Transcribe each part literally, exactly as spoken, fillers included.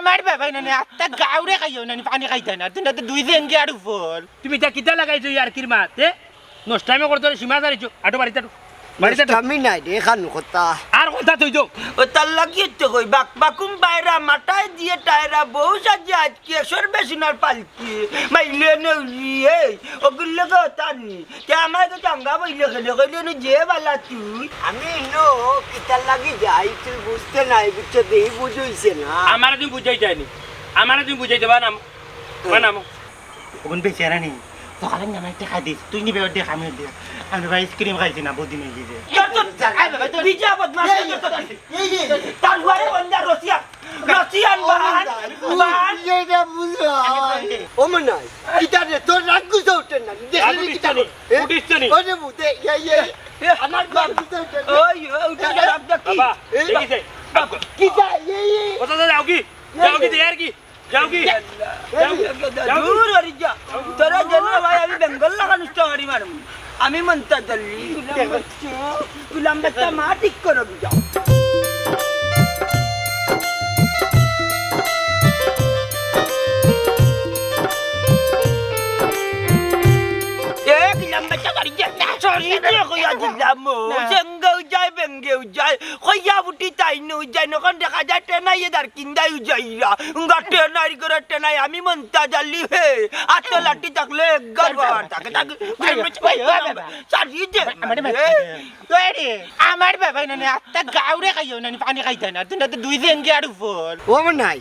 আমার বাবায় নানি, আত্তা গাউরে খাইও নানি, পানি খাইতা না। তুমি তো দুই জেঙ্গি আর উপর। তুমি ইতা কিতা লাগাইছো ইয়ারকির মাত, এ? নষ্টামি করতে হলে সীমা ছাড়িছো। আটো বাড়িত আটো। বাড়িত আটো। নষ্টামি নাই রে, খান কথা। আর কথা তুই তো। ও তার লাগিয়ে তো কই, বাক বাকুম বাইরা, মাথায় দিয়ে টায়রা, বউ সাজে আজকে, সর্বে সোনার পালকি, মাইলে নৌরি, এই, ওগুলো কথা নি। তে আমার কাছে আঙ্গা বইলে খেলে কইলে নু যে বালা তুই। আমি নো, কিতার লাগি যাই, তুই বুঝতে নাই, বুঝতে দেই, বুঝইছে না। আমারে তুমি বুঝাই যায়নি। আমারে তুমি বুঝাই দেবা না, বানামো। ওগুন বেশি আর নি। সকালে আমি আমার টেকা দিস, তুই নিবে ওর দেখ, আমি ওর দেখ। আমি ভাই আইসক্রিম খাইছি না, বহুত দিন হয়ে গেছে। তোর, তোর, আয় বাবা, তোর বিজা বদমাশ, এই, তোর, তোর, এই, এই, তার ঘরে বন্দা রসিয়া। রসিয়ান বাহান, বাহান। এটা বুঝো। ও মনাই, কিতা রে, তোর রাগ গুছা উঠে না? দেখলি রাগ কিতা উঠিস নি? এ? উঠিস নি? ওরে বুঝে, এই, এই। এ? আমার রাগ গুছা উঠে না। ওই, ওই, উঠে গেল, আপনার কি? বাবা, এ? এই যে, বাবা। কিতা, এই, এই? ও দাদা, যাও কি? যাও কি, এই। দে আর কি? যাও কি? এই। যাও, যাও। দূর হরি যা। তোরা জানো ভাই, আমি বেঙ্গল লাগা নষ্ট করি মারমু। আমি মন্তাজ আলী, গুলাম বাচ্চু, গুলাম বাচ্চা মা ঠিক করো বুঝাও। এ গুলাম বাচ্চা গাড়ি যে না, সরি, না, কইয়া দিলাম ও। না। সেঙ্গেও যায়, বেঙ্গেও যায়। কইয়া বুটি তাই নু যায়, নখন দেখা যায় টেনাইয়ে দার কিন্দাই উজাইরা। উঙ্গা টেনাইর করে টেনাই, আমি মন্তাজ আলী হে। আতে লাঠি থাকলে এক গাল বাবা থাকে, থাকে। ওই, ওই, ওই, বাবা। সারি দে। আমারে মারতে দে। ওই রে, আমার বাবায় নানি, আত্তা গাউরে খাইও নানি, পানি খাইতা না। তুমি তো দুই জেঙ্গি আর উপর। ও মনাই,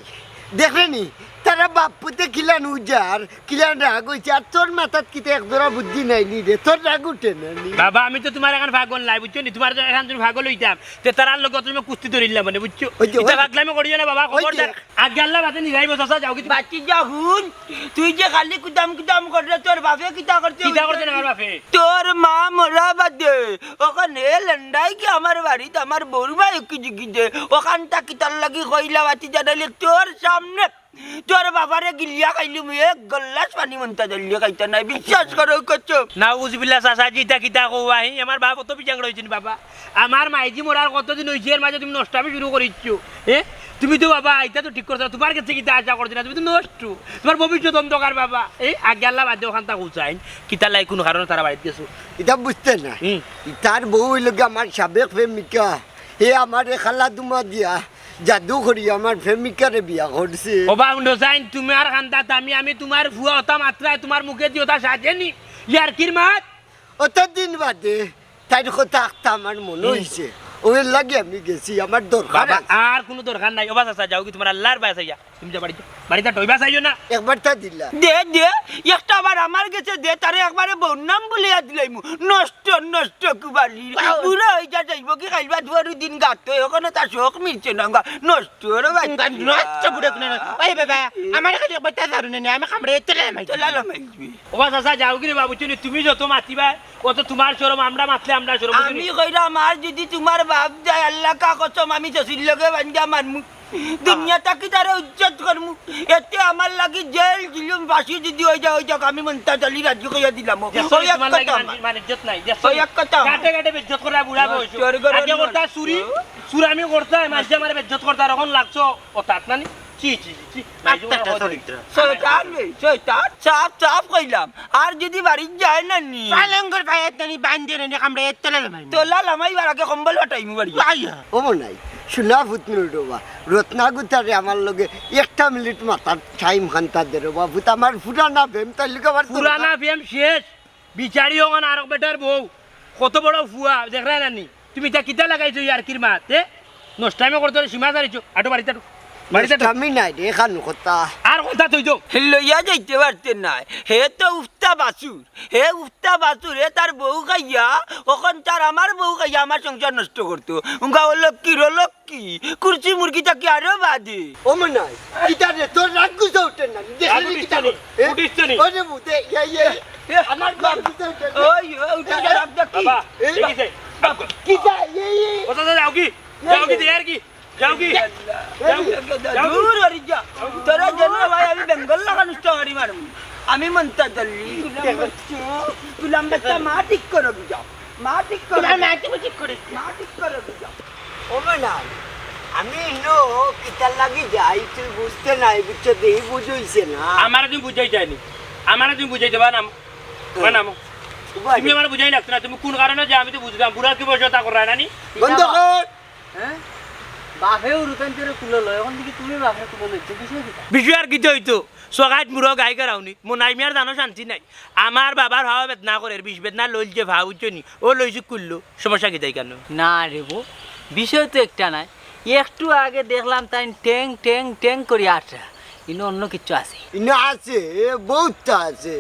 দেখরে নি, তারা বাপ পুতে কিলান উজার, কিলান রাগ হইছে, আর তোর মাথাত কিতা এক জোড়া বুদ্ধি নাই নি রে, তোর রাগ উঠে না নি? বাবা, আমি তো তোমার এখন পাগল নাই, বুঝছো নি? তোমার তো এখন তুমি পাগল হইতাম, তে তারার লগে তুমি কুস্তি ধরিলাম মানে, বুঝছো? ওই যে, ইতা ওই যে। পাগলামি করিও না বাবা, ওই যে। খবরদার। আগে আল্লাহ বাদে নিরাইব, চাচা, যাও কি তুমি? বাচ্চি যা হুন, তুই যে খালি কুদাম কুদাম কররে, তোর বাপে কিতা করতে কিতা হইছে? করতে না আমার বাপে? তোর মা মরা বাদে, ওখানে লেন্ডাই কি আমার বাড়িত, আমার বউর বাই কি জিগি দে, ওখানটা কিতার লাগি কইলা বাতি জানাইলে তোর সামনে তোর বাবারে গিলিয়া খাইলিমু, এক গল্লাস পানি মন্তাজ আলীয়ে খাইতা নাই, বিশ্বাস করো কসম। নাউজুবিল্লাহ, চাচাজি, ইতা কিতা কও আহি? আমার বাপ অত বিজাং রইছেন বাবা। আমার মাইজি মরার কতদিন হইছে, এর মাঝে তুমি নষ্টামি শুরু করিছো। এ? তুমি তো বাবা, ইতা তো ঠিক করছো না, তোমার কাছে কিতা আশা করছি না, তুমি তো নষ্ট। তোমার ভবিষ্যৎ অন্ধকার বাবা। এই আগে আল্লাহ বাদে ওখান থাক হুসাইন, কিতা লাই কোন কারণে তারা বাড়িত গেছো? ইতা বুঝতে না। হুম। তার বউ হইল গিয়া আমার সাবেক প্রেমিকা। হে আমারে খালা দুমা দিয়া জাদু করি আমার প্রেমিকারে বিয়া করছে। ওবা হুনো যাইন, তুমার কান্দাত আমি, আমি তুমার ফুয়া অতা মাতরায় তুমার মুখেদি অতা সাজেনি। ইয়ারকির মাত। অতদিন বাদে তাইর কথা আখতা আমার মনে হুম। হইছে। ওর লাগি আমি গেছি, আমার দরকার বাবা, আছে। আর কুনু দরকার নাই। ওবা চাচা, যাও কি তুমার আল্লাহর বায় চাইয়া। তুমি যা বাড়িত, বাড়িত আর টইবা চাইও না। একবার তা দিলা। দে, দে, একটা বার আমার গেছে দে, তারে একবারে বউর নাম বলিয়া দিলাইমু। নষ্ট, নষ্ট কুবালি। বাবা। বুড়া হই যা যাইব কি খাইবা দুয়ারু দিন গাত তো, এখনো তার শখ মিলছে না গা। নষ্ট রে ভাই। উম, নষ্ট বুড়া কুনা না। ওই বাবা, আমার খালি একবার তা দারু নে, আমি কামড়ে তোলা মাই। তোলা মাই। ওবা চাচা, যাও কি রে বাবু, তুমি, তুমি যত মাতিবা, অত তুমার শরম, আমরা মাতলে আমরা শরম, বুঝছো নি? আমি কইরাম, আর যদি তুমার বাপ যায়, আল্লাহ কা কসম, আমি শশীর লগে বাঞ্জা মারমু। দুনিয়া থাকি তারে ইজ্জত করমু। এতে আমার লাগি জেল, জুলুম, ফাঁসি যদি হই যায়, হই যাক, আমি মন্তাজ আলী রাজি কইয়া দিলাম। ও। দেখছো নি, ওই এক তুমার লাগি কথা মান, আমার। মান ইজ্জত নাই, দেখছো ওই নি? এক কথা আমার। গাটে গাটে বেইজ্জত করা বুড়া বয়স। তোর ঘরে আগে আমার। করতা চুরি, চুরামি করতা, মাঝে আমারে বেইজ্জত করতা, আর অখন লাগছো অতাত নানি? ছি, ছি, ছি, ছি। আত্মাটা চরিত্র। শয়তান রে, শয়তান। সাফ, সাফ কইলাম। আর যদি বাড়িত যায় না নি? পালঙ্গর পায়াত নানি বান্ধে নানি কামড়ে তোলা লামাই। তোলা লামাইবার আগে কম্বল ফাটাইমু বাড়ি। আইয়া। ও মনাই, শোনা ফুত নুরডোবা, রত্নাগুতারে আমার লগে একটা মিনিট মাতার টাইম খান্তা দে রে বাবু, তা আমার পুরানা প্রেম, তার লগে আমার পুরানা প্রেম শেষ। বিচারি অখন আরক বেটার বউ, কত বড় ফুয়া, দেখরায় না নি? তুমি ইতা কিতা লাগাইছো ইয়ারকির মাত, এ? নষ্টামি করতে হলে সীমা ছাড়িছো। আটো বাড়িত আটো। বাড়িত আটো। নষ্টামি নাই রে, খান কথা। আর কথা তুই তো। হে লইয়া যাইতে পারতে নাই। হে তো উফতা বাছুর। হে উফতা বাছুর, হে তার বউ খাইয়া, অখন তার আমার বউ খাইয়া আমার সংসার নষ্ট করতো। উঙ্গা ও লক্ষ্মীর ও লক্ষ্মী, কুরসি মুরগি থাকি আরো বাদে। ও মনাই, কিতা রে, তোর রাগ গুছা উঠে না? দেখলি রাগ উঠিস কিতা নি? করে? এ? উঠিস নি? ওরে বুঝে, ইয়া, ইয়া। এ, আমার বাপ। ওই, ওই, উঠে গেল, আপনার কি? বাবা, এ? এই যে, বাপ। কিতা? এই, এই। ও দাদা, যাও কি? যাও কি, দে আর কি? যাও কি? এ, যাও কি? এ, যাও কি? দূর হরি যা। তোরা জানো ভাই, আমি বেঙ্গল লাগা নষ্ট করি মারমু। আমি মন্তাজ আলী, গুলাম বাচ্চু, গুলাম বাচ্চা মা ঠিক করো বুঝাও। মা ঠিক করো তোমার বুঝাও। মা ঠিক বুঝি করে। মা ঠিক করো বুঝাও। ও মনাই, আমি ইনো কিতার লাগি যাই, তুই বুঝতে নাই, বুঝছো? দেহি বুঝ অইছে না। আমারে তুমি বুঝাইতায় নি, আমারে তুমি বুঝাইতায় বা নাম, বা নামো। উবা তুমি রে। আমারে বুঝাই লাগতো না, তুমি কোন কারণে যে আমি তো বুঝলাম, বুড়া কি বয়সে তা করায় না নি? বন্ধ কর। হ্যাঁ? বাপে উরুতান তোরে কুলো লয়, এখন দেখি তুমি বাপরে কুলো লইছো, বিষয় কিতা? বিষয় আর কিতা অইতো? সগাইত মুরগ গাই গেরাউনি, মনাই মিয়ার জানো শান্তি নাই। আমার বাবার ভাও বেদনা করের, বিষ বেদনা লইল যে ভাও উঠছে নি, ও লইছি কুল্লু, সমস্যা কিতা ইখানো? না রে বো, বিষয় তো একটা নাই, একটু আগে দেখলাম তাইন ঠ্যাং ঠ্যাং ঠ্যাং করি আটরা, ইনো অন্য কিচ্ছু আছে? ইনো আছে, এ, বউততা আছে।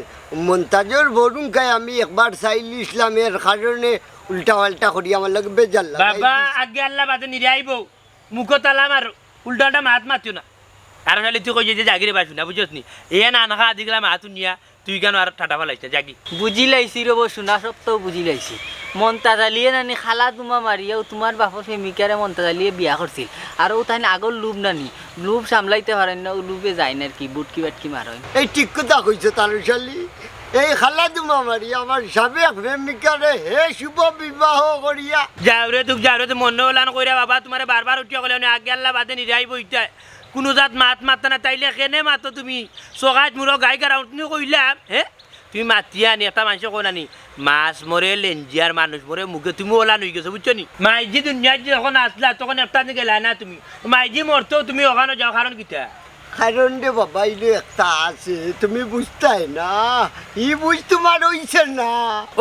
মন্তাজর বরুণ খাই আমি একবার চাইলিছিলাম, এর কারণে উল্টা পাল্টা করি আমার লগে বেজার লাগাই বাবা, দিছে। আগে আল্লাহ বাদে নিরাইবো। মুখো তালা মার, উল্টা উল্টা মাত মাতিও না। আর খালি তুই কই যে যাগি রে বাসু না, বুঝছস নি? এ না না খা দিগলা মাত হুনিয়া, তুই কেন আর ঠাটা ফালাইস না, যাগি। বুঝি লাইছি রে বসু না, সব তো বুঝি লাইছি। মন্তাজ আলিয়ে নানি খালা দুমা মারিয়াও তোমার বাপর প্রেমিকারে মন্তাজ আলিয়ে বিয়া করছিল। আর ও তাইন আগর লোভ নানি, লোভ সামলাইতে পারেন না, ও লোভে যায় না আর কি, বুটকি বাটকি মারইন। এই ঠিক কথা কইছো তালুশালী। এই খালা দুমা মারি আমার সাবেক প্রেমিকারে হে শুভ বিবাহ করিয়া। যাও রে তুক, যাও রে তুক, মনে ওলান কইরা বাবা, তোমারে বারবার উঠিয়া কইলে, আগে আল্লাহ বাদে নিরাই বইতায়। কুনু জাত মাত মাততা না, তাইলে কেনে মাতো তুমি? সগাইত মুরগ গাই গেরাউনি কইলাম, হে? তুমি মাতিয়া আনি, একটা মানষে কয় না নি, মাছ মরে লেঞ্জিয়ার মানুষ মরে মুখে, তুমি ওলান অই গেছো, বুঝছো নি? মাইজি দুনিয়াত যখন আসলা, তখন একটা দিন গেলা না তুমি। মাইজি মরতেও তুমি ওখানো যাও, কারণ কিতা? কারণ রে বাবা, ইনো একটা আছে, তুমি বুঝতায় না, ই বুঝ তোমার অইছে না।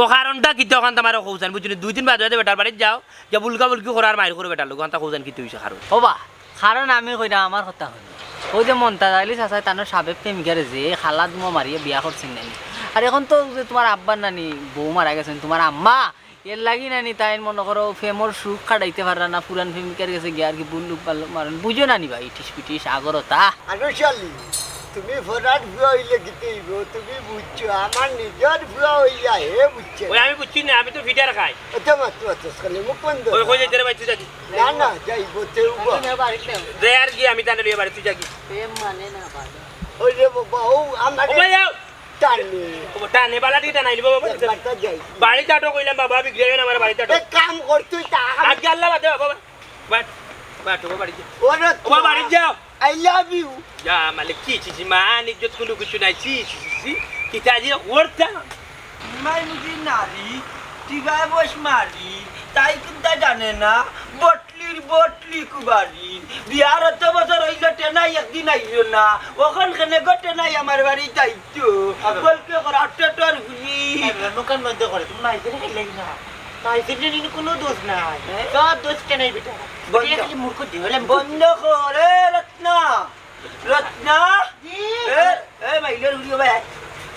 ও কারণটা কিতা ওখান তোমার কৌজান, বুঝছো নি? দুই দিন বাদে বাদে বেটার বাড়িত যাও, যা বুলকা বুলকি করো আর মাইর করো বেটার লগে, ওখানটা কৌজান কিতা অইছে কারণ? ও বা, কারণ আমি কইরাম আমার কথা কইন। ওই যে মন্তাজ আলী চাচায় তানর সাবেক প্রেমিকারে যে খালা দুমা মারিয়া বিয়া করছইন নানি। আর এখন তো যে তোমার আব্বার নানি বউ মারা গেছইন, তোমার আম্মা, এর লাগি নানি তাইন মনে করো প্রেমর সুখ কাটাইতে পাররা না, পুরান প্রেমিকার গেছে গিয়া আর কি বুল্লুক বাল্লুক মারইন। বুঝো নানি ভাই, ইটিস পিটিস আগরতা। আরো শালি, তুমি ফরার ফুয়া অইলে কিতা অইবো? তুমি বুঝছো, আমার নিজর ফুয়া অইয়া হে বুঝছে ওই না। আমি বুঝছি না, আমি তো ফিডার খাই। আচ্ছা, মাত্র, মাত্র, খালি মুখ বন্ধ। ওই কই যাইতে রে ভাই, তুই যাবি? না, না, যাইবো, তে উবা। রে আর কি, আমি তানে লইয়া বাড়ি, তুই যাবি। প্রেম মানে না বাবা। ওই রে বাবা, ও আমার ও ভাই, আও। টানে। ও টানে, বালা দিয়ে টানাইলি বাবা, বাবা। একবার তো যাই। বাড়িত আটো কইলাম বাবা, বিগড়ে না আমার বাড়িত আটো। এক কাম কর, তুই তা আগে আল্লাহ বাদে বাবা। বাট, বাট, ও বাড়ি যাও। ওরে ও বাড়ি যাও। I love you। যা, মানে কি, ছি, ছি, মান ইজ্জত কুনু কিছু নাই, ছি, ছি, ছি, ছি। কিতা যে করতাম? মাই মুজি নারী, টিগায় বস মারি, তাই কুন্তা জানে না, বটলির বটলি কুবারি। বিয়ার অত বছর অইল, টেনাই একদিন আইল না, অখন কেনে গো টেনাই আমার বাড়িত আইতো? আবে। বলকে করা টেটর গুলি। আবে, মুখান বন্ধ করে, তুমি মাইজে না খাইলে না। মাইজে নিন কোনো দোষ নাই। হ্যাঁ? সব দোষ টেনাই বেটা। বন্ধ। বেটা খালি মূর্খ দিয়ে, বলে বন্ধ কর, এ রত্না। রত্না? জি। এ, এ, মাইলের উড়িও ভাই, আয়।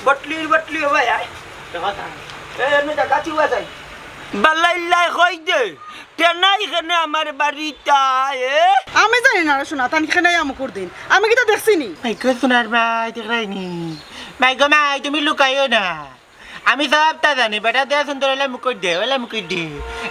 বটলির বটলি ও ভাই, আয়। দেখো তা। এ, এমনি জাগা চুয়া যাই। বালাইল্লাই কই দে। টেনাই কেনে আমার বাড়িত আয়, এ? আমি জানি না রে সোনা, তান কেনে আমুকুর দিন। আমি কিতা দেখছি নি? ভাই, কই সোনার ভাই, দেখরাই নি? ভাই গো মাই, তুমি লুকাইও না। আমি সবতা জানি, বেটা দে সুন্দর অইলে মুকুট দে, অইলে মুকুট দে।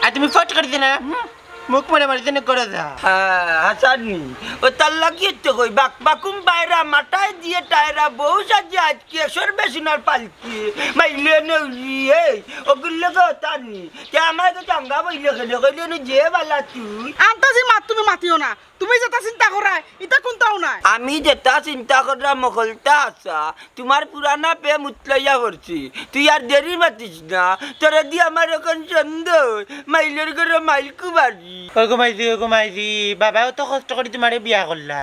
আর তুমি ফট করি দে না, হুম? মুখ মনে মনে যেন করে যা। হ্যাঁ, হাসানি। ও তার লাগিয়ে তো কই, বাক বাকুম বাইরা, মাথায় দিয়ে টায়রা, বউ সাজে আজকে, সর্বে সোনার পালকি, মাইলে নেউলি, এই, ওগুলো তো তার নি। তে আমার তো চাঙ্গা বইলে খেলে, কইলে নি যে বালা তুই। আন্তাজি মাত তুমি মাতিও না। তুমি যেটা চিন্তা করায়, ইটা কোনটাও নাই। আমি যেটা চিন্তা করলাম, মকলটা আছা। তোমার পুরানা প্রেম উতলাইয়া পড়ছি। তুই আর দেরি মাতিস না। তোরে দি আমার এখন সন্দেহ। মাইলের ঘরে মাইল কুবারি। ওগো মাইজি, ওগো মাইজি, বাবাও তো কষ্ট করি তোমারে বিয়া করলা।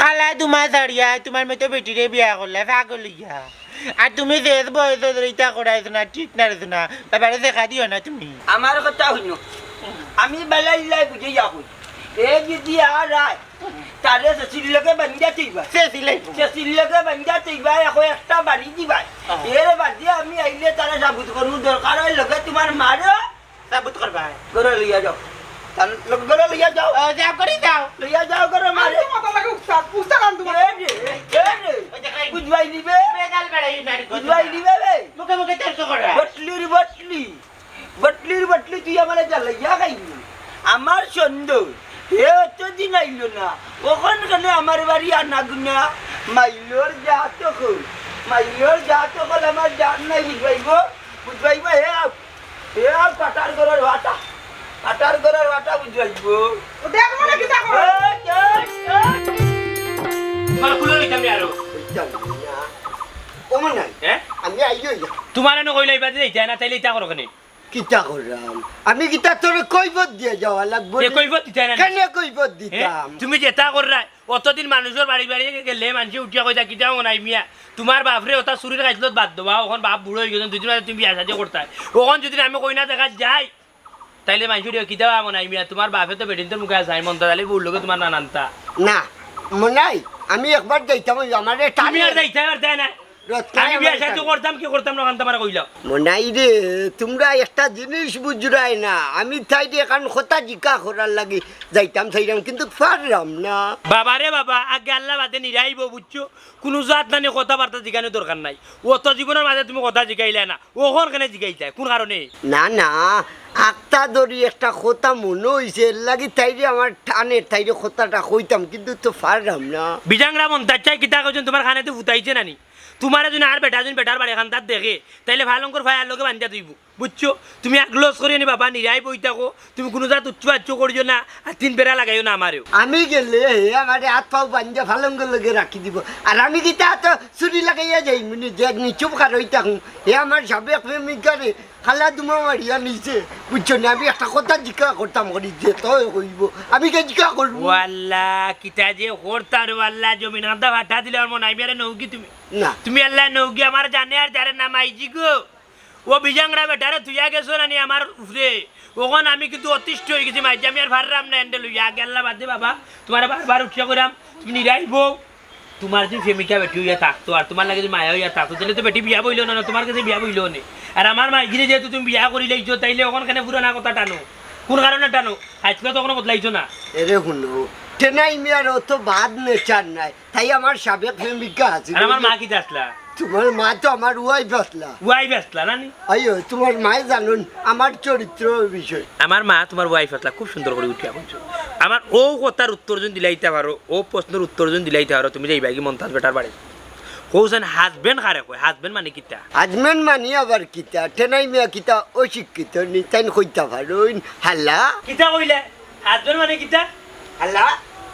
কালা দুমা ছাড়িয়া তোমার মতো বেটিরে বিয়া করলা, পাগল অইয়া। আর তুমি যে বয়সে ইটা করাইছো না, ঠিক না রেছো না। বাবারে দেখা দিও না তুমি। আমার কথা হুনো। আমি বালাইল্লাই বুঝাইয়া কই। এ যদি আর আয়, তারে সেসির লগে বান্ধিয়া থইবা। সেসি লাইবো। সেসির লগে বান্ধিয়া থইবা, এখন একটা বাড়ি দিবা। হ্যাঁ। এর বাদে আমি আইলে তারে সাবুত করমু, দরকার অয় লগে তোমার মারও। সাবুত করবা। ঘরে লইয়া যাও। তার লগে ঘরে লইয়া যাও। ও, যাও, ঘরে যাও। লইয়া যাও ঘরে মারে। আমি তো মাথা লাগে উস্তাদ, উস্তাদ আন তোমার। এ রে, এ রে। ওই যে খাই। বুঝবাই নিবে। বেজাল বেড়াই না রে, বুঝবাই নিবে রে। মুখে মুখে তর্ক করা। বটলির বটলি। বটলির বটলি তুই আমারে জ্বালাইয়া খাইলি। আমার সন্দেহ, হে অতদিন আইলো না, অখন কেনে আমার বাড়ি আনাগুনা? মাইলর জাত অখন, মাইলর জাত অখন আমার জাত নাই, বুঝবাইবো, বুঝবাইবো, হে আও, হে আও, কাটার ঘরর ভাটা। আটার গরর আটা বুঝাইবো। দেখো না কিতা করে। এই, এই, এই। তোমার কুলো লইতাম নি আরো। কইতাম না। ও মনাই। হ্যাঁ? আমি আইও ইয়া। তোমার এনে কইলে ইবাদি যাইতে না, তাইলে ইতা করো কেনে? কিতা করলাম? আমি কিতা তোরে কৈফত দিয়া যাওয়া লাগবো এ নি? কৈফত দিতে না নি? কেনে কৈফত হ্যাঁ? দিতাম? তুমি যেতা কররায়, অতদিন মানুষর বাড়ি বাড়ি গেলে মানষে উঠিয়া কইতা, "কিতা মনাই মিয়া, তোমার বাপরে ওটা চুরির খাইছলত বাদ দেওয়া, অখন বাপ বুড়া অই গেছইন, দুদিন বাদে তুমি বিয়া শাদি করতায়।" অখন যদি আমি কইনা দেখাত যাই, তাইলে মানষে উঠিয়া কিতা মনাই মিয়া, তোমার বাপে তো বেটিন্তর মুখে আছে, আমি মন্তাজ আলীর বউর লগে তোমার নানান্তা। না, মনাই, আমি একবার যাইতাম, ওই আমারে তুমি টানে। আর যাইতায় পারতায় না। রত্না আমি বিয়া আমার শাদি টানে। করতাম কি করতাম না, অখান তো আমারে কইলাও। মনাই রে, তোমরা একটা জিনিস বুঝরায় না। আমি তাইরে এখান কথা জিকা করার লাগি যাইতাম চাইরাম, কিন্তু পাররাম না। বাবা রে বাবা, আগে আল্লাহ বাদে নিরাইবো, বুঝছো? কুনু জাত নানি কথাবার্তা জিকানোর দরকার নাই। অত জীবনর মাঝে তুমি কথা জিকাইলায় না, অখন কেনে জিকাইতায়? কুন কারণে? না, না, আক্তা ধরি একটা কথা মনো অইছে, এর লাগি তাইরে আমার টানে, তাইরে কথাটা কইতাম, কিন্তু তো পাররাম না। বিজাংরা মন্তাজ চাই কিতা কইছইন, তোমার কানে তো ফুটাইছে নানি? তোমারে যদি আর বেটা যদি বেটার বাড়ি খান্দাত দেখে, তাইলে ফালঙ্গর ফায়ার লগে বান্ধিয়া থইবো, বুঝছো? তুমি আগলস করি আনি বাবা, নিরাই বই থাকো, তুমি কুনু জাত উচ্চ বাচ্চ করিও না, আর তিন বেড়া লাগাইও না আমারেও। আমি গেলে হে আমারে হাত পাও বান্ধিয়া ফালঙ্গর লগে রাখি দিবো, আর আমি কিতা তো চুরি লাগাইয়া যাইমুনি, যে নিচু খার অই থাকুম, হে আমার সাবেক প্রেমিকারে খালা দুমা মারিয়া নিছে, বুঝছো নি? আমি একটা কথা জিকা করতাম করি, যে তো কইবো, আমি কে জিকা করবো? ও আল্লাহ, কিতা যে করতাম রে আল্লাহ, জমিন কান্দা ফাটা দিলে আমার মনাই মিয়ারে নৌকি তুমি। না। তুমি আল্লাহ নৌকি আমার জানে আর জানে না মাইজি গো। ও বিজাংরা বেটারে থুইয়া গেছো নানি আমার উপরে। অখন আমি কিন্তু অতিষ্ঠ অই গেছি মাইজি, আমি আর পাররাম না এন্ডে লইয়া। আগে আল্লাহ বাদে বাবা, তোমারে বারবার উঠিয়া কইরাম, তুমি নিরাই বউ। তোমার যদি প্রেমিকা বেটি অইয়া থাকতো আর তোমার লাগি যদি মায়া অইয়া থাকতো, তাইলে তো বেটি বিয়া বইলো না, না, তোমার গেছে বিয়া বইলো নে। আর আমার মাইজিরে যেহেতু তুমি বিয়া করিলাইছো, তাইলে অখন কেনে পুরানা কথা টানো? কুন কারণে টানো? আইজকাল তো অখনো বদলাইছো না। এরে হুনো, টেনাই মিয়ার অত বাদ নেচার নাই। তাই আমার সাবেক প্রেমিকা আছে। আর আমার মা কিতা আছলা? তোমার মা তো আমার ওয়াইফ আছলা। ওয়াইফ আছলা না নি? আইও, তোমার মায়ে জানইন আমার চরিত্র বিষয়। আমার মা তোমার ওয়াইফ আছলা, খুব সুন্দর করি উঠিয়া কইছো। আমার অউ কথার উত্তর যদি দিলাইতা পারো, অউ প্রশ্নর উত্তর যদি দিলাইতা পারো, তুমি যাইবায়গি মন্তাজ বেটার বাড়ি। কওছাইন হাজবেন্ড কারে কয়? হাজবেন্ড মানে কিতা? হাজবেন্ড মানে আবার কিতা? টেনাই মিয়া কিতা অশিক্ষিত নি? তাইন কইতা পারইন? হালা? কিতা কইলে? হাজবেন্ড মানে কিতা? হালা?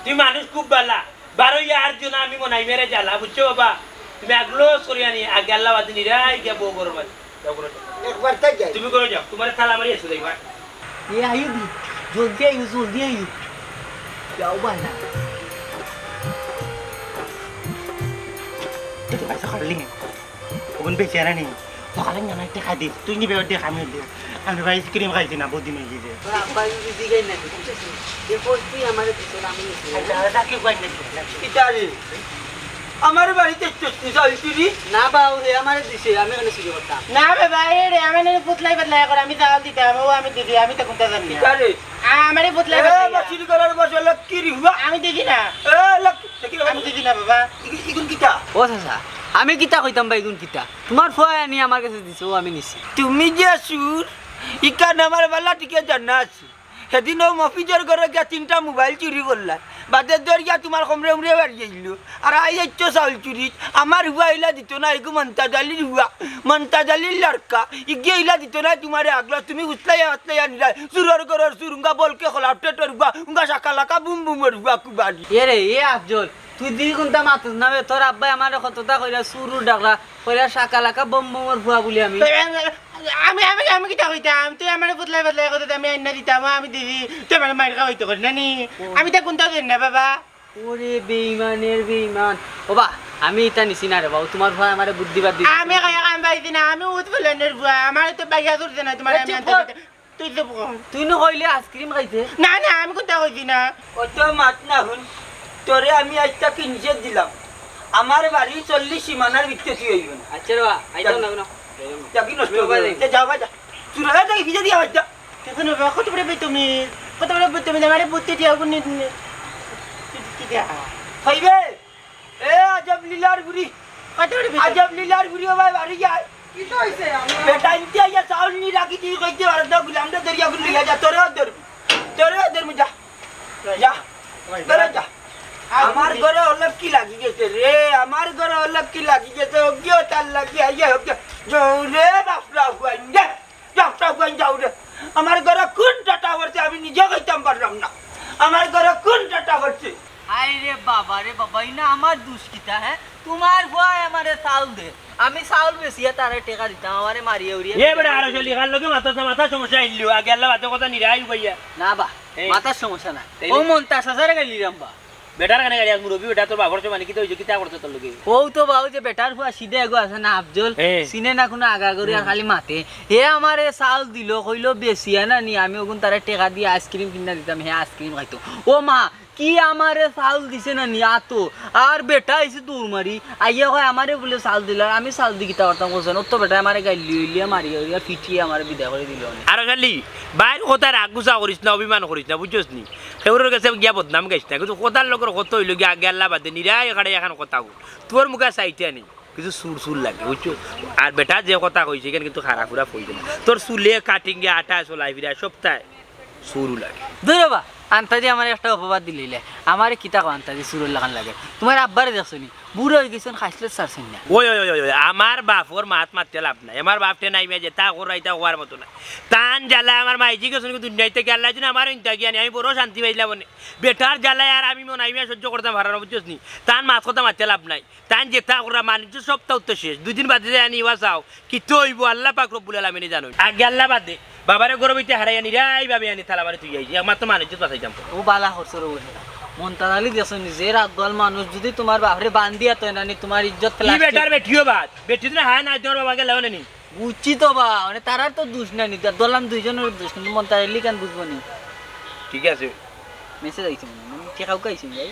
তুমি মানুষ খুব বালা। বারইয়া আর দিও না, আমি মনাই মিয়ারে জ্বালা, বুঝছো বাবা? তুমি আগলস করি আনি, আগে আল্লাহ বাদে নিরাই গিয়া বউ ঘরো মাঝে। যাও ঘরো যাও। একবার তাই যাই। তুমি ঘরো যাও, তোমারে তালা মারি আইছো, যাইবা। এ আইও দি, জলদি আইও, জলদি আইও। যাও বাই না। তো তো পয়সা কাটলি নি? ওখান বেশি আর নেই। সকালে জানা একটা খাই দিস, তুই নিবে ওর দিয়ে খামি দিস। আমি ভাই আইসক্রিম খাইছি না, বহুত দিন অই গেছে। তোর আব্বা যদি জিগাই না, বুঝছিস? এরপর তুই আমারে দিস, আমি নিছি। আচ্ছা, আচ্ছা, কি কয় না? কিতা রে? আমার বাড়িতে চুরি, চাউল চুরি? না বা, ও হে আমারে দিছে, আমি কেনে চুরি করতাম? না রে ভাই, এ রে, আমি নানি পুতলাই পাতলাই করে, আমি চাউল দিতাম, ও আমি দিছি, আমি তো কুনতা জানি না। কিতা রে? আমারে পুতলাই এ, পাতলাই। বাসির ঘরর বসে লক্ষ্মীর হুয়া। আমি দেখি না। এ, লক্ষ্মী, দেখি না। আমি দেখি না বাবা। ইগু-, ইগুন কিতা? ও চাচা, আমি কিতা কইতাম বা ইগুন কিতা? তোমার ফুয়ায় আনি আমার গেছে দিছে, ও আমি নিছি। তুমি যে চুর, ইখান আমার বালা টিকে জানা আছে। সেদিন অউ মফিজর ঘরো গিয়া তিনটা মোবাইল চুরি করলায়, বাদে ধরিয়া তোমার কমরে উমরে বাড়ি আইলো। আর আইজ আইছো চাউল চুরিত, আমার হুয়া ইলা দিতো না, ইগু মন্তাজ আলীর হুয়া, মন্তাজ আলীর লড়কা, ইগিয়ে ইলা দিতো না তোমারে আগলা, তুমি উতলাইয়া উতলাইয়া নিলায়, চুরর ঘরর চুর, উঙ্গা বলকে খোলা পেটর হুয়া, উঙ্গা শাকা লাকা বুম বুমর হুয়া কুবানি। এ রে, এ আফজল, তুই দি কুনতা মাতস না বে, তোর আব্বায় আমারে কততা কইরা চুরু ডাকলা, কইরা শাকা লাকা বম বমর ফুয়া বুলি আমি। আমি, আমি, আমি কিতা কইতাম? তুই আমারে বদলাই বদলাই কইতে আমি আইনা দিতাম, আমি দিবি, তুই আমারে মাইর খাওয়াইতে করি না নি? ও। আমি তা কুনতা করি না বাবা। ওরে বেইমানের বেইমান। ও বা, আমি ইতা নিছি না রে বাবু, তোমার ফুয়ায় আমারে বুদ্ধি বাদ দিছে। আমি কইয়া কাম পাইছি না, আমি উত ফুলানোর ফুয়া, আমারে তো বাইয়া ধরছে না তোমার এ, আমি চুপ আনতে কর। দিতে। তুই তো বল। তুই নু কইলে আইসক্রিম খাইতে। না, না, আমি কুনতা কইছি না। অত মাত না হুন। তোরে আমি আইজ থাকি নিষেধ দিলাম। আমার বাড়ি চল্লিশ সীমানার ভিতরে তুই আইবে না। আচ্ছা রে বা, আইতাম না, না। থাকি নষ্ট তুমি বাবা করে। যাই। যা, যা, ভাই, যা। চুরা যা, থাকি ভিজে দিয়া, ভাই, যা। দেখো না বাবা, কত বড় বেতমি, কত বড় বেতমি, আমারে বুদ্ধি দিয়া, গুনি, কি দিয়া? খাইবে? এ আজব লীলার গুড়ি। কত বড় বেতমি? আজব লীলার গুড়ি, ও ভাই, বাড়ি যায়। কিতা অইছে? বেটা, ইনতে আইয়া চাউল নি রাখি দি কইতে পারে না, গুলামরে ধরিয়া গুলি লইয়া যা, তোরেও ধরমু। তোরেও ধরমু, যা। যা। ভাই, তোরে যা। যা। আমার ঘরো অলক্ষী লাগি গেছে রে, আমার ঘরো অলক্ষী লাগি গেছে, অগিও তার লাগি আইয়া অগিও। যাও রে, বাপরা হুয়াইন রে, বাপরা হুয়াইন যাও রে। আমার ঘরো কুন টাটা পড়ছে? কিতা, হে? তুমার ফুয়ায় আমারে চাউল দে, আমি চাউল বেচিয়া তারে টেকা দিতাম, আমারে মারিয়া উড়িয়া এ বেটা, আরো চলি, কার লগে মাথা, মাথা সমস্যা আইলো, আগে আল্লাহ বাদে কথা নিরাই উবাইয়া। না বা, এ। মাথার সমস্যা না। তাইলে? ও মন্তাজ হাজারে গেলি রাম বা। বেটার কানে গাড়ি আস, মুরব্বি বেটা, তোর বাবার সমানে কিতা অইছে, কিতা করছে তোর লগে? ও তো বাবু যে বেটার ফুয়া সিধা এগো আছে না আফজল, এ। চিনে না কুনু আগাগরি আর খালি মাতে। হে আমারে চাউল দিল, কইলো বেচিয়া না নি, আমি ওগুন তারে টেকা দিয়া আইসক্রিম কিনা দিতাম, হে আইসক্রিম খাইতো। ও মা, কি আমারে চাউল দিছে না নি আতো? আর বেটা আইছে দৌড় মারি, আইয়া কয় আমারে বুলে চাউল দিলা, আমি চাউল দি কিতা করতাম কইছইন? অত বেটা আমারে গাইল্লি উইল্লিয়া মারিয়া উড়িয়া ফিটিয়া আমারে বিদায় করি দিল। আরো খালি বাইর কথা রাগ গুছা করিস না, অভিমান করিস না, বুঝছস নি? কেউরর গেছে গিয়া বদনাম গাইস না, কিন্তু কথার লগর কথা অইলো গিয়া আগে আল্লাহ বাদে নিরাই এখানে এখন কথা কও। তোর মুখে চাইতে নি, কিছু সুর সুর লাগে, বুঝছস? আর বেটা যে কথা কইছে, এখানে কিন্তু খারাপ উরাপ অইছে না। তোর চুলে কাটিংয়ে আটা চলাই ফিরা সপ্তাহে সুরু লাগে। দূর বা, আন্তাজি আমারে একটা অপবাদ দিলাইলে। আমারে কিতা কও আন্তাজি সুরর লাখান লাগে? তুমার আব্বারে দেখছো নি? বুড়া অই গেছইন, খাইছলত ছাড়ছইন না। ওই, ওই, ওই, ওই, ওই, আমার বাপর মাত মাতিয়া লাভ নাই। আমার বাপটে নাই মিয়া, যেতা কররা ইতা কওয়ার মতো না। তান জ্বালায় আমার মাইজি গেছইন কি দুনিয়া থাকি, আল্লায় যেন আমারে ইনতা গিয়া নি, আমি বড় শান্তি পাইলাম অনে। বেটার জ্বালায় আর আমি মনাই মিয়া সহ্য করতাম পাররাম না, বুঝছস নি? তান মাত কথা মাতিয়া লাভ নাই। তান যেতা কররা মানিজ্য সবতা উত্তর শেষ। দুই দিন বাদে যাইয়া নি ইবা চাও, কিতা অইবো আল্লাহ পাক রব্বুল আলামিনে জানইন। আগে আল্লাহ বাদে, বাবারে গরব অইতে হারাইয়া নিরাই ভাবে আনি তালা মারি থুই আইছি, একমাত্র মানিজ্য বাঁচাইতাম। ও বালা করছো রে, ওই না। মন্তাজ আলি দেখছো নি, যে রাগদোয়াল মানুষ, যদি তুমার বাপরে বান্দিয়া তো না নি, তুমার ইজ্জত কি প্লাস্টিক। বেটার বেটিও বাদ, বেটি তো না হায় নাই, তুমার বাবা গেলে অনে নি। বুঝছি তো বা, মানে তারার তো দোষ নাই নি, দলাম দুইজনর দোষ, কিন্তু মন্তাজ আলি কেন বুঝবো নি? ঠিক আছে। মেসেজ আইছে মনে হয়, কে কাউকে আইছে ভাই?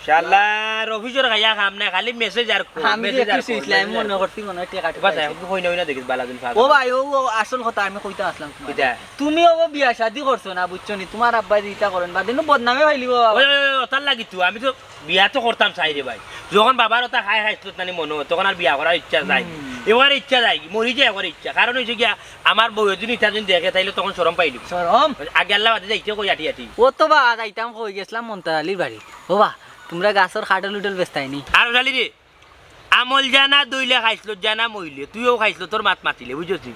শালার অফিসর খাইয়া কাম নাই, খালি মেসেজ আর কল, আমি যে মেসেজ আর একটু কল, শুইছিলাম, আমি মেসেজ আর মনে কল। করছি মনে হয় টেকা টেকা বাস, আইছে। এখন তো কই না, কই না দেখিস বালা দিন ফাঁকা। ও ভাই, ও, ও আসল কথা আমি কইতে আসলাম তোমার। কিতা? তুমি ও বিয়া শাদি করছো না, বুঝছো নি? তুমার আব্বায় যেটা করেন, বাদে নু বদনামে ফাইলিব বাবা। ওই, ওই, ওই, ওটার লাগি তো, আমি তো বিয়া তো করতাম চাই রে ভাই। যখন বাবার ওটা খাই খাইছিল নানি মনে হয়, তখন আর বিয়া করার ইচ্ছা যায়। হুম। এবার ইচ্ছা যায় কি? মরি যায় একবার ইচ্ছা। কারণ হইছে গিয়া, আমার বউ যদি ইটা যদি দেখে, তাইলে তখন শরম পাইলি। শরম? আগে আল্লাহ বাদে যাইতে কই আটি আটি। ও তো বা, যাইতাম কই গেছিলাম মন্তাজ আলীর বাড়ি। ও বা, তুমরা গাছর কাঠল উঠল বেচতায় নি? আর শালি রে, আমল জানা দইলে খাইছিল, জানা মইলে, তুইও খাইছিল, তোর মাত মাতিলে, বুঝছস নি?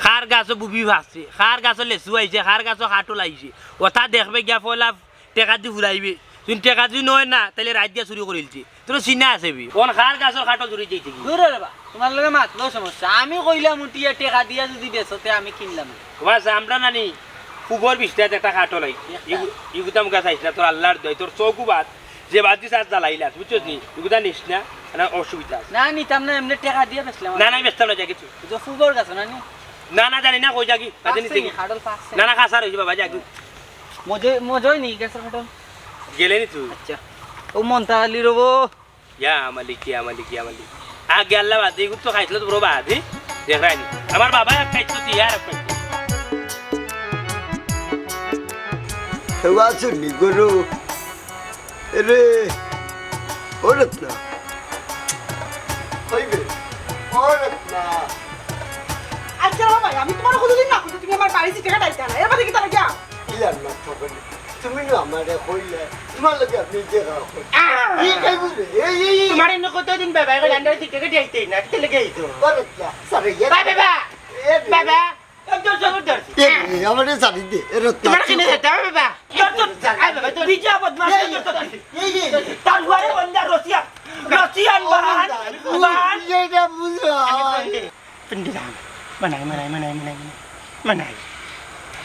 কার গাছো বুবি ফাঁসছে, কার গাছো লেচু আইছে, কার গাছো কাঠল আইছে, ওটা দেখবে গিয়া পয়লা টেকা দি ফুরাইবে। তুই টেকা দি নয় না, তাইলে রাইত দিয়া চুরি করিলছে। তোর চিনা আছে বি? কোন কার গাছর কাঠল চুরি যাইতে কি? দূর রে বা, তুমার লগে মাতলেও সমস্যা। আমি কইলাম উঠিয়া টেকা দিয়া যদি বেচো, তে আমি কিনলাম। তোমার চামড়া নানি, খুবর বিষ্টাত একটা কাঠল নাই। একটা। ইগু-, ইগুতাম গাছ আইস না, তোর আল্লাহর দোয়াই, তোর চোখ উবাদ, যে বাদ দিস আজ জ্বালাইলাস, বুঝছস নি? ইগুতা নিস না, না অসুবিধা আছে। না, নিতাম না, এমনি টেকা দিয়া বেচলাম। না, না, আমি বেচতাম না, যা কিছু। তো ফুবর গাছ না নি? না, না, জানি না, কই যাগি, বাদে নিতে পাকছে কি? নি, কাঠল পাকছে। না, না, কাঁচা রইছে বাবা, যাগি। মজে-, মজই নি গাছর কাঠল? গেলে নি তুই? আচ্ছা। ও মন্তাজ আলী রবো। ইয়া মালিক, ইয়া মালিক, ইয়া মালিক। আগে আল্লাহ বাদে, এগুলো তো খাইছিল তো বড় বাদে। দেখ রাইনি। আমার বাবা এক খাইছিল, তুই আর এক খাইছিল। হেওয়া শুনি গরু। এরে, ও রত্না। হইবে। ও রত্না। আচ্ছা বাবা, আমি তোমার কতদিন না কইছি, তুমি আমার বাড়ি থেকে টাইটা না। এর বাদে কি তারা গিয়া? ইলার না থাকলে। তুমি না আমারে কইলে, তোমার লগে আমি দেখা করি। আহ! এই খাই বুঝলে? এই, এই, এই। তোমার এনে কতদিন বাবা? এখন আন্ডার সিট থেকে যাইতেই না, কিতা লেগে আইতো? বাবা, ইয়া, সারে, ইয়া। বাবা, বাবা। এ, বাবা। এ, এ, আমারে সারি দে, এ, রত্না। তোমার কিনে যেতে হবে, বাবা। এই, এই, এই। বিজা বদমাশ, এই, এই, এই, এই। তার ঘরে বন্দা রসিয়া, রসিয়ান ও, বাহান, বাহান। এইটা বুঝো। পিন্ডি দাম। মানাই, মানাই, মানাই, মানাই, মানাই। মানাই।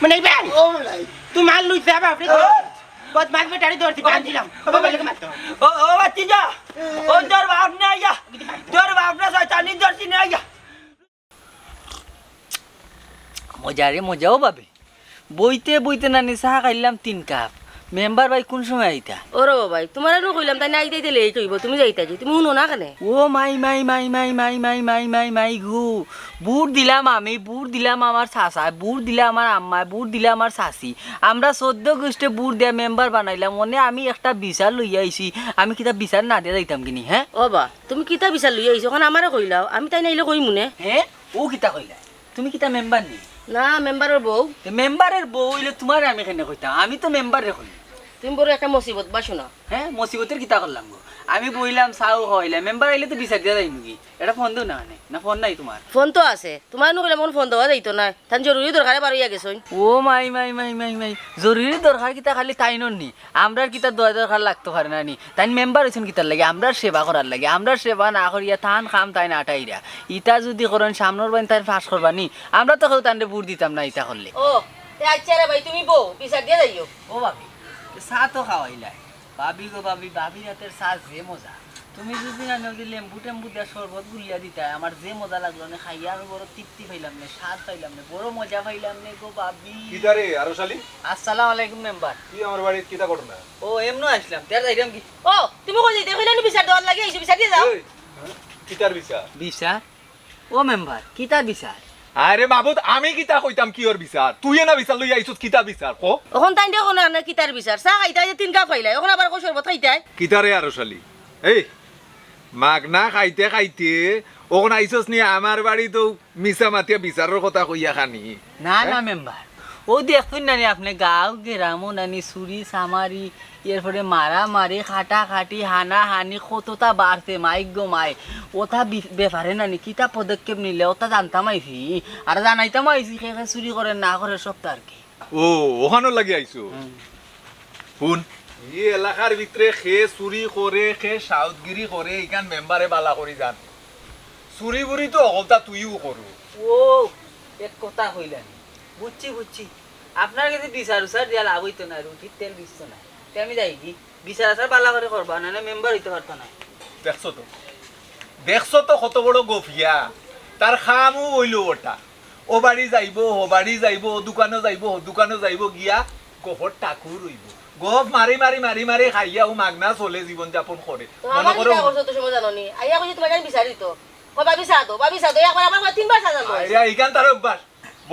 মানাই ভাই। ও, মানাই। তোমার লুই যাবা, আপনি ও। বদমাশ বেটারি দৌড়ছি, বাঁধছিলাম। ও, বাবা, লেগে মারতো। ও, ও, বাচ্চি যা। ও, তোর বাপ না আইয়া। তোর বাপ না শয়তানি দৌড়ছি না আইয়া। মজা রে মজা, ও বাবে। বইতে বইতে নানি চা খাইলাম তিন কাপ। মেম্বার ভাই কোন সময় আইতা? ও রে বাবা, তোমার আরো কইলাম, তাই না আইতে আইতে লেট হইব, তুমি যাইতা যে, তুমি শুনো না কেনে? ও মাই, মাই, মাই, মাই, মাই, মাই, মাই, মাই, মাই গো। ভোট দিলাম আমি, ভোট দিলাম আমার চাচায়, ভোট দিলাম আমার আম্মায়, ভোট দিলাম আমার চাচি। আমরা চোদ্দ গোষ্ঠে ভোট দিয়া মেম্বার বানাইলাম, মনে আমি একটা বিচার লইয়া আইছি, আমি কিতা বিচার না দিয়া যাইতাম কিনি, হ্যাঁ? ও বা, তুমি কিতা বিচার লইয়া আইছো? এখন আমারে কইলাও, আমি তাই নাইলে কইমু নে। হে? ও কিতা কইলা? তুমি কিতা মেম্বার নি? না, মেম্বারর বউ। তে মেম্বারর বউ অইলে তোমারে আমি কেনে কইতাম? আমি তো মেম্বাররে কই। তুমি বড় একটা মুসিবত বা শোনা। হ্যাঁ, মুসিবতর কিতা করলাম গো? আমি বইলাম, চাও খাওয়াইলাম, মেম্বার আইলে তো বিচার দিয়া যাইমুগি। এটা ফোন দেও না, মানে, না ফোন নাই তোমার? ফোন তো আছে, তোমার নু কইলাম ফোন দেওয়া যাইতো না, তান জরুরি দরকারে বার অইয়া গেছইন। ও মাই, মাই, মাই, মাই, মাই, জরুরি দরকার কিতা খালি তাইনর নি? আমরার কিতা দয়া দরকার লাগতো পারে না নি? তাইন মেম্বার অইছইন কিতার লাগি? আমরার সেবা করার লাগি। আমরার সেবা না করিয়া তান কাম তাইন আটাইরা। ইতা যুদি করইন, সামনর বাইন তাইন পাস করবা নি? আমরা তো কেউ তানরে ভোট দিতাম না ইতা করলে। ও, তে আচ্ছা রে ভাই, তুমি বও, বিচার দিয়া যাইও। ও ভাবি, চা তো খাওয়াইলাই। ভাবি গো ভাবি, ভাবির হাতের চা যে মজা। তুমি যুদি না নদী লেম্বু টেম্বু দিয়া শরবত গুলিয়া দিতায়, আমার যে মজা লাগলো নে খাইয়া, আমি বড় তৃপ্তি পাইলাম নে, স্বাদ পাইলাম নে, বড় মজা পাইলাম নে গো ভাবি। কিতা রে আরশালি? আসসালামু আলাইকুম মেম্বার। তুই আমার বাড়িত কিতা করো না? ও, এমনও আসলাম, তে আর যাইরাম কি? ও, তুমি কই যাইতে কইলা নি বিচার দেওয়ার লাগি, আইছো বিচার দিয়া যাও। এই, কিতার বিচার? বিচার? ও মেম্বার, কিতা বিচার? আরে মাবুদ, আমি কিতা কইতাম কিওর বিচার? তুই না বিচার লইয়া আইছস, কিতা বিচার ক? অখন তাইন দেখো না, না কিতার বিচার? চা খাইতায় যে তিন কাপ খাইলায়, অখন আবার কও শরবত খাইতায়। কিতা রে আরশালি? এই, মাগনা খাইতে খাইতে অখন আইছস নি আমার বাড়িত মিছা মাতিয়া বিচারর কথা কইয়া খানি? না, হ্যাঁ? না মেম্বার, ও দেখছইন না নি আপনে গাঁও গেরামো না নি চুরি চামারি, এরপরে মারামারি, কাটাকাটি, হানাহানি কততা বাড়ছে, মাই গো মাই। ওটা বি-, ব্যাপারে না নি কিতা পদক্ষেপ নিলে ওটা জানতাম আইছি, আর জানাইতাম আইছি কে কে চুরি করে না করে সবতা আর কি। ও, অখানর লাগি আইছো? হুম। হুন, ই এলাকার ভিতরে কে চুরি করে, কে সাউদগিরি করে, ইখান মেম্বারে বালা করি জানে। চুরি বুরি তো হকলতা তুইও করো। ও, এক কথা কইলা নি। বুঝছি, বুঝছি। আপনার গেছে বিচার উচার দিয়া লাভ অইতো না, রুটির তেল ভিজতো না। তে আমি যাইগি? বিচার আচার বালা করি করবা, নাইলে মেম্বার অইতে পারতা নায়। দেখছো তো, দেখছো তো কত বড় গফিয়া, তার কামও অইলো ওটা। ও বাড়ি যাইবো, ও বাড়ি যাইবো, ও দোকানো যাইবো, ও দোকানো যাইবো, গিয়া গফর ঠাকুর অইবো। গফ মারি মারি মারি মারি খাইয়া ও মাগনা চলে জীবন যাপন করে। তো মনে আমার করো কিতা করছো তো সময় জানো নি? আইয়া কইছি তোমার জানি বিচারি তো। ও ভাবি চা দো, ভাবি চা দো, একবার আমার তিনবার চা জানো। আরে, ইখান তার অভ্যাস।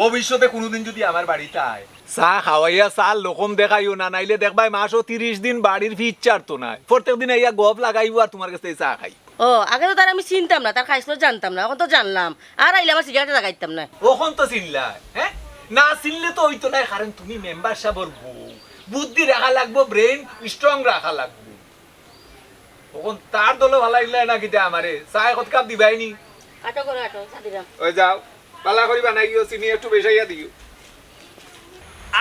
ভবিষ্যতে কুনুদিন যুদি আমার বাড়িত আয়, চা খাওয়াইয়া চার লকম দেখাইও না, নাইলে দেখবায় মাসো তিরিশ দিন বাড়ির ফিছ ছাড়তো নায়। প্রত্যেক দিন আইয়া গফ লাগাইবো আর তুমার গেছে চা খাইবো। ও, আগে তো তার আমি চিনতাম না, তার খাইছলত জানতাম না, অখন তো জানলাম। আর আইলে আমার সিগারেটে লাগাইতাম না। অখন তো চিনলায়, হ্যাঁ? না চিনলে তো অইতো নায়, কারণ তুমি মেম্বার সাবর বউ। বুদ্ধি রাখা লাগবো, brain strong রাখা লাগবো। অখন তার দলো ভালা ইলা না কিতা আমারে? চা এক কাপ দিবায় নি? আটো করো, আটো, চা দিলাম। ওই যাও, বালা করি বানাইও, চিনি একটু বেশাইয়া দিও।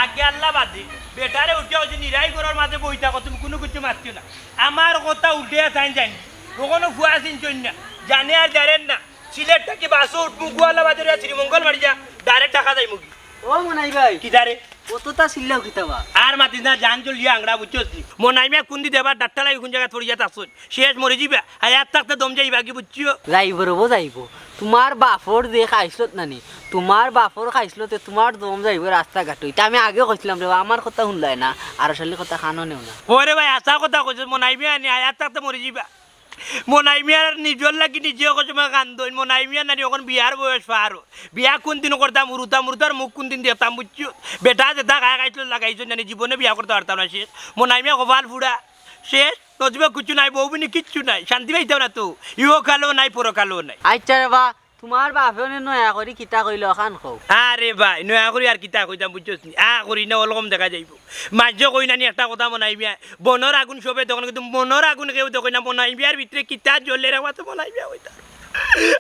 আগে আল্লাহ বাদে, বেটারে উঠিয়া অইছে নিরাই ঘরর মাঝে বই থাকো, তুমি কুনু কিচ্ছু মাতিও না। আমার কথা উল্টিয়া চাইন যাইন, অখনো ফুয়া চিনছইন না, জানে আর জানেন না। সিলেট থাকি বাসো উঠমু, গুয়ালা বাজারে শ্রীমঙ্গল বাড়ি যা, direct ঢাকা যাইমুগি। ও মনাই ভাই। কিতা রে? অততা চিল্লাও কিতা বা? আর মাতিস না, জান জ্বলিয়া আংরা, বুঝছস নি? মনাই মিয়া কুন্দি দেবার ডাট্টা লাগি কুন জাগাত পড়িয়া থাকছইন। শেষ মরি যিবা, হায়াত থাকতে দম যাইবাগি, বুঝছো? যাইবো রে বা, যাইবো। তুমার বাফর যে খাইছলত নানি, তুমার বাফর খাইছলতে তুমার দম যাইবো রাস্তাঘাটো। ইতা আমি আগে কইছলাম রে বা, আমার কথা হুনলায় না, আরশালির কথা কানো নেও না। ওরে ভাই, হাছা কথা কইছস, মনাই মিয়া নি হায়াত থাকতে মরি যিবা। মনাই মিয়ার নিজর লাগি নিজে অখন সময় কান্দইন। মনাই মিয়া নানি অখন বিয়ার বয়স পার। বিয়া কুনদিন করতাম, হুরুতা মুরুতার মুখ কুনদিন দেখতাম, বুঝছো? বেটা যেতা খায় খাইছলত লাগাইছইন নানি, জীবনে বিয়া করতা পারতাম না শেষ। মনাই মিয়া কপাল ফুড়া, শেষ। নজিবা কিচ্ছু নাই, বউ বিনি কিচ্ছু নাই, শান্তি পাইতাম না তো, ইহকালো নাই, পরকালো নাই। আইচ্ছা রে বা, তুমার বাফে অনে নয়া করি কিতা কইলো, অখান কও। আরে ভাই, নয়া করি আর কিতা কইতাম, বুঝছস নি? আ করি না, অলকম দেখা যাইবো। মাঝে কই নানি একটা কথা মনাই মিয়া, বনর আগুন সবে দেখইন, কিন্তু মনর আগুন কেউ দেখইন না। মনাই মিয়ার ভিতরে কিতা জ্বলে রে, মাত্র মনাই মিয়া কইতা।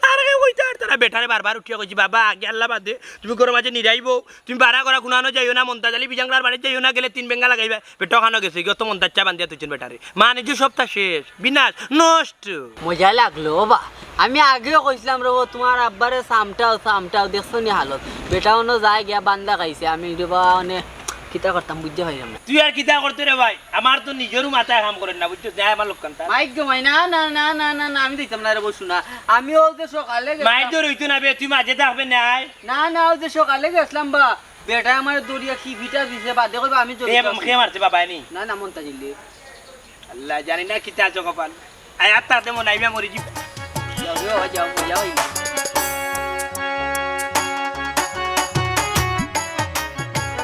আর কেউ কইতা পারতা না। বেটারে বারবার উঠিয়া কইছি, "বাবা, আগে আল্লাহ বাদে, তুমি ঘরর মাঝে নিরাইবো, তুমি বারা করা কুনানো যাইও না, মন্তাজ আলী বিজাংলার বাড়িত যাইও না, গেলে তিন বেঙ্গা লাগাইবা।" বেটা অখানো গেছে, গিয়া তো মন্তাজ চা বান্ধিয়া থইছইন বেটারে। মানে যে সবতা শেষ, বিনাশ, নষ্ট। মজা লাগলো বা। আমি আগেও কইছলাম রে বা, তুমার আব্বারে সামটাও, সামটাও, দেখছো নি হালত? বেটা অনো যায় গিয়া বান্দা খাইছে, আমি রে বা অনে কিতা করতাম বুঝতে পারলাম না। তুই আর কিতা করতে রে ভাই? আমার তো নিজরও মাথায় কাম করের না, বুঝছস? যাই আমার লোকখানটা। মাইক গো মাই, না, না, না, আমি দিতাম না রে বা, শোনা। আমি অউ যে সকালে গেছলাম। মাইক তো রইতো না বে, তুই মাঝে থাকবে নাই। না, না, অউ যে সকালে গেছলাম বা, বেটায় আমারে দড়িয়া কি ফিটা দিছে, বাদে কইবা আমি জড়িত এ, আছি। কে মারছে বাবায় নি? না, না, মন্তাজ আলী। আল্লাহ, জানি না কিতা আছে কপাল। আয়, আর তাতে মনাই মিয়া মরি যিবা। যাও, যাও, যাও, যাও।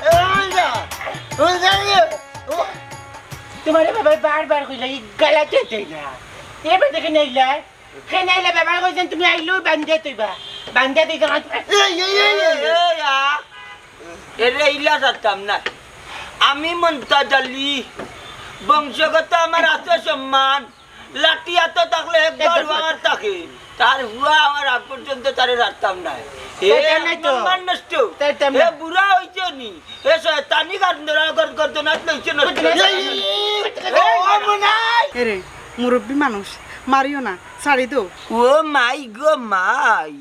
এ, ওই যা, ওই যা, ওই যা, ও। তুমারে বাবায় বারবার কইলা, ই গালা কে দেয় না? এবার দেখে নেইলা? কেনে আইলা বাবায় কইছইন তুমি আইলেউ বান্ধিয়া থইবা। বান্ধিয়া থইতা না। এই, এই, এই, এই, এই, আ। এরে ইলা ছাড়তাম না। আমি মন্তাজ আলী, বংশগত আমার আছে সম্মান, লাঠি আতো থাকলে এক ঘর ভাঙার থাকে। তার হুয়া আমার আগ পর্যন্ত তারে রাখতাম না। এ তাই টাইম নাই তো। সম্মান নষ্ট। তাই টাইম এ নাই। বুড়া হইছে নি? এ শয়তানি কারণ ধরা কর-, করতে না লইছে নষ্ট। এই, এই, এই, এই, ও মনাই। এরে, মুরব্বী মানুষ, মারিও না, ছাড়ি দেও। ও মাই গো মাই,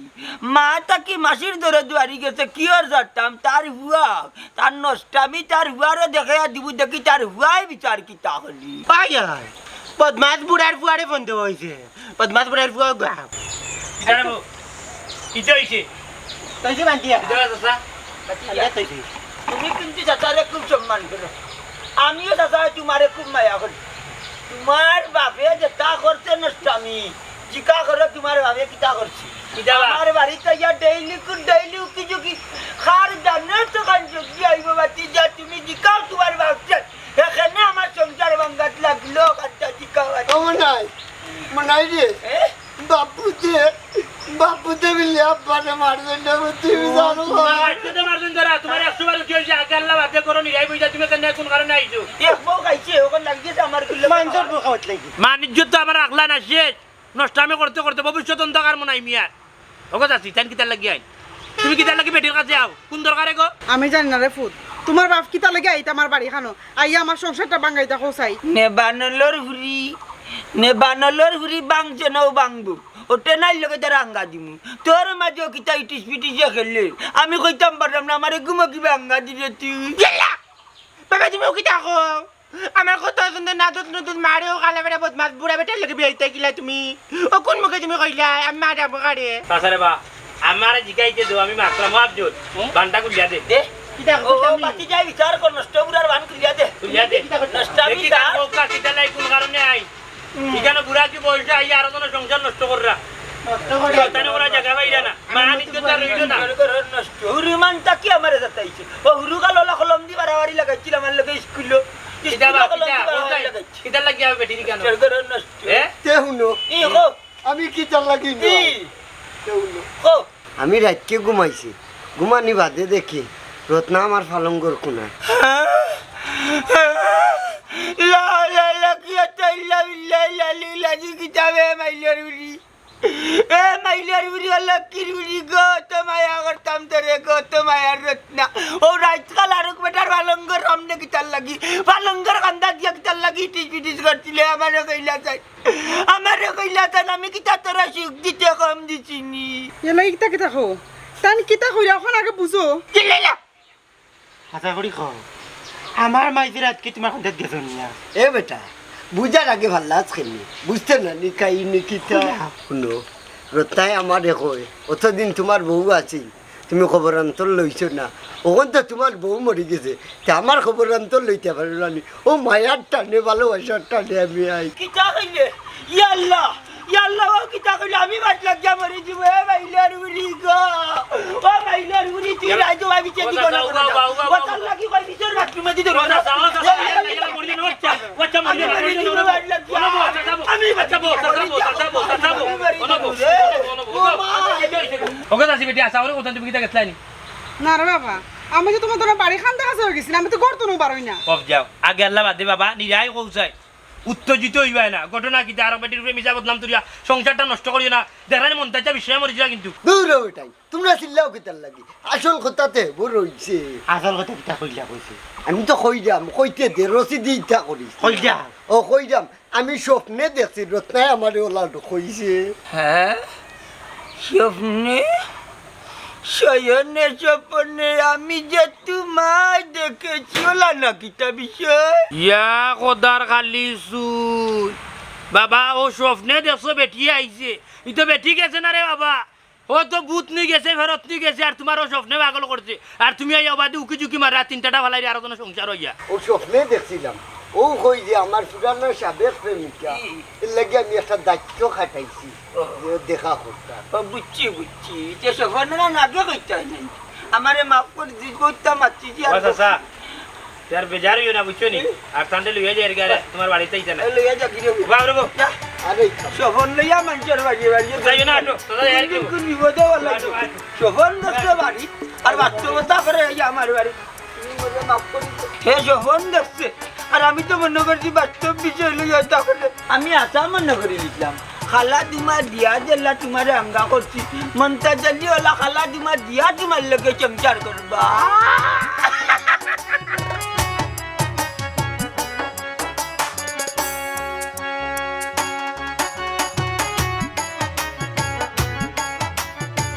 মা তা কি মাসির দরে দুয়ারি গেছে, কি আর জানতাম, তার হুয়া, তার নষ্টামি, তার হুয়ারে দেখাইয়া দিবু, দেখি তার হুয়ায় বিচার কিতা করি। আয় আয়, বদমাস বুড়ার ফুয়ারে ফোন দেওয়া হইছে, বদমাস বুড়ার ফুয়া গা। কিতা রে বউ? কিতা হইছে? তই যে বান্ধিয়া। কিতা রে চাচা? আল্লাহ তই যে। তুমি কিন্তু চাচারে খুব সম্মান করো, আমিও চাচা তোমারে খুব মায়া করি। তোমার বাপে যেটা করছে নষ্টামি, জিকা করো তোমার বাপে কিতা করছে। কিতা বা? আমার বাড়িত আইয়া ডেইলি কু-, ডেইলি উকি ঝুঁকি। খার জানো তো খান চোখি আইব বাতি যা তুমি জিকাও তোমার বাপরে। এখানে আমার সংসার ভাঙ্গাত লাগলো, খানটা জিকাও আছে। ও মনাই, মনাই রে। এ? বাপুতে, বাপুতে মিলে আব্বারে মারবেন না, তুমি জানো না। আজকে তো মারবেন ধরা, তোমার একশো বার উঠে হইছে, আগে আল্লাহ বাদে করো, নিরাই বইটা তুমি কেন কোন কারণে আইছো? এক বউ খাইছে, ওখানে লাগিয়েছে আমার গুল্লা। মানজর বউ খাওয়াত লাগি। মান ইজ্জত তো আমার রাখলা না শেষ। নষ্টামি করতে করতে ভবিষ্যৎ অন্ধকার মনাই মিয়ার। ওগো চাচি, তাইন কিতার লাগি আইন? তুমি কিতার লাগি বেটির কাছে আও? কোন দরকারে গো? আমি জানি না রে ফুত, তোমার বাপ কিতার লাগি আইতা আমার বাড়ি খানো? আইয়া আমার সংসারটা ভাঙ্গাইতা কও চাই। নে বানলর হুরি, নে বানলর হুরি বাংছে নও বাংবু। ওটে নাই লগে তার আঙ্গা দিমু। তোর মাঝে কিতা ইটিস পিটিসে খেলে? আমি কইতাম পারলাম না, আমারে ঘুমো কিবা আঙ্গা দিবে তুই। ইয়াল্লা! বাবা, তুমি ওকে দেখো। আমার কত সুন্দর নাদত নুদত মারেও কালা বেটা বদমাস বুড়া বেটার লগে বিয়া দিতে গিলা তুমি। ও কোন মুখে তুমি কইলা আমি মারাম কারে? চাচা রে বা, আমারে জিগাইতে দেও, আমি মাতরাম, ও আফজল, হুম? বানটা খুলিয়া দে। দে। কিতা ও, করতাম ও, আমি? বাতি যাই বিচার কর, নষ্ট বুড়ার বান খুলিয়া দে। খুলিয়া দে। কিতা করতাম? নষ্ট আমি দেখি যা। কার বউকা, কিতা লাই, কোন কারণে আই? হুম। ইখানো বুড়া কি বয়সে আইয়া আরো জনের সংসার নষ্ট কররা? নষ্ট করে। শয়তানি করা জাগা পাইরা না। মা আমি আনিতে তো তো আর রইল না। ঘর ঘর নষ্ট। হুরুমান তাকি আমারে জাতাইছে। ও হুরুকাল ওলা কলম দি বাড়াবাড়ি লাগাইছিল আমার লগে স্কুলো। কিতা বা, স্কুলো কলম কিতা? দি বাড়াবাড়ি কোথায়? লাগাইছে। কিতার লাগি আবে বেটির কেন? ঘর ঘর নষ্ট। এ? তে হুনো। ই কো। আমি কিতার লাগি ই। নয়? তে হুনো। কো। আমি রাইতকে ঘুমাইছি, ঘুমানি বাদে দেখি রত্না আমার ফালঙ্গর কুনায়। লা, লা, লা, কি আতা ইল্লা বিল্লাহ, ইল্লা লিল্লাহ, জি কিতাবে মাইলর উড়ি। এ মাইলর উড়ি, ও লক্ষ্মীর উড়ি গো, তো মায়া করতাম তোরে গো, তো মায়ার রত্না। ও রাইতকাল আরক বেটার ফালঙ্গর সামনে কিতার লাগি, ফালঙ্গর কান্দা দিয়া কিতার লাগি, টিস পিটিস করছিলে, আমারে কইলা চাই। আমারে কইলা তান আমি কিতা তোরা সুখ দিতে কম দিছি নি? এলা কিতা কিতা কও? তান কিতা কইরা অখন আগে বুঝো। চিল্লাইলা। হাছা করি কও। আমার মাইজি রাইতকে তোমার কান্দাত গেছে নিয়া। এ বেটা, বুঝার আগে ভাল্লা আছকে নি। বুঝতে না নি কাই নি কিতা? না। হুনো, রত্নায় আমারে কয়, অতদিন তোমার বউ আছিল, তুমি খবরান্তর লইছো না, অখন তো তোমার বউ মরি গেছে, তে আমার খবরান্তর লইতে পারো না নি। ও মায়ার টানে, ভালোবাসার টানে আমি আই। কিতা কইলে? ইয়া আল্লাহ, ইয়া আল্লাহ, ও কিতা কইলে? আমি বাদ লাগিয়া মরি যিমু, এ মাইলর উড়ি গো। ও মাইলর উড়ি, তুই ইয়া রাইজো ভাবি চেতি বাবা, কোনা বাবা, কোনা। বাবা, বাবা, ও তার লাগি কই ভিতর বাথরুমে দিতে ও না, যাও, যাও, যাও, যাও, যাও, যাও, যাও, যাও, যাও, আচ্ছা, মরি যাও, মরি যাও, মরি যাও। ওকে, যাচ্ছি বেটি, আচ্ছা, ওরে কোথায় তুমি কিতা গেছলায় নি? না রে বাবা, আমি তো তোমার ধরো বাড়ি খান্দা কাছে হয়ে গেছি, আমি তো ঘর তো বারোই না। অফ যাও, আগে আল্লাহ বাদে বাবা, নিরাই কৌশায়। উত্তেজিত হইবায় না, ঘটনা কিতা? আর বেটির উপরে মিছা বদনাম তুলিয়া সংসারটা নষ্ট করিও না। দেখলানি মন তাইটা বিষয়ে মরি যা কিন্তু। দূর হও বেটাই, তোমরা চিল্লাও কিতার লাগি? আসল কথাতে বড় হইছে। আসল কথা কিতা কইলা কইছে? আমি তো কইলাম, কইতে দে, রসিদি ইতা করিস। কইলা? ও কইলাম, আমি স্বপ্নে দেখছি, রত্নায় আমারে ওলা কইছে। হ্যাঁ? স্বপ্নে? শয়নে স্বপ্নে আমি যে তোমায় দেখেছি, ওলা না কিতা বিষয়? ইয়া খোদার খালি সুই। বাবা, ও স্বপ্নে দেখছো বেটি আইছে। ই তো বেটি গেছে না রে বাবা। ও তো ভূত নি গেছে, ফেরত নি গেছে, আর তোমার ও স্বপ্নে পাগল করছে। আর তুমি আইয়া বাদে উকি ঝুঁকি মারা তিনটা ফালাই আরো কোনো সংসার হইয়া। ও স্বপ্নে দেখছিলাম, ও কই যে আমার পুরানো সাবেক প্রেমিকা, হুম। এর লাগি আমি একটা দায়িত্ব খাটাইছি, ও। যে দেখা করতাম। ও, বুঝছি, বুঝছি। যে স্বপ্ন না আগে কইতে হয় নাই। আমারে মাফ করে দিস, করতাম মারছি যে আর ও চাচা, তার বেজার হইও না, বুঝছো নি? আর তান্ডে লইয়া যাই এর গারে, তোমার বাড়িতে আইতা না। এ লইয়া যা, গিরে। বাবা রে বাবা। যা। আরে, স্বপন লইয়া মানুষের বাড়ি, বাড়ি। যাইও না, আটো, দাদা, আর কি? কোন বিপদে বলা আটো, আটো। স্বপন দেখছে বাড়ি, আর বাস্তবতা করে এই আমার বাড়ি। তুমি মোরে মাফ করে দিও। হে স্বপন দেখছে, আর আমি তো মনো করছি বাস্তব বিষয় লইয়া তাহলে। আমি আশা মনো করি নিছিলাম, খালা দুমা দিয়া যেলা তুমারে আঙ্গা করছি, মন্তাজ আলী ওলা খালা দুমা দিয়া তুমার লগে সংসার করবা।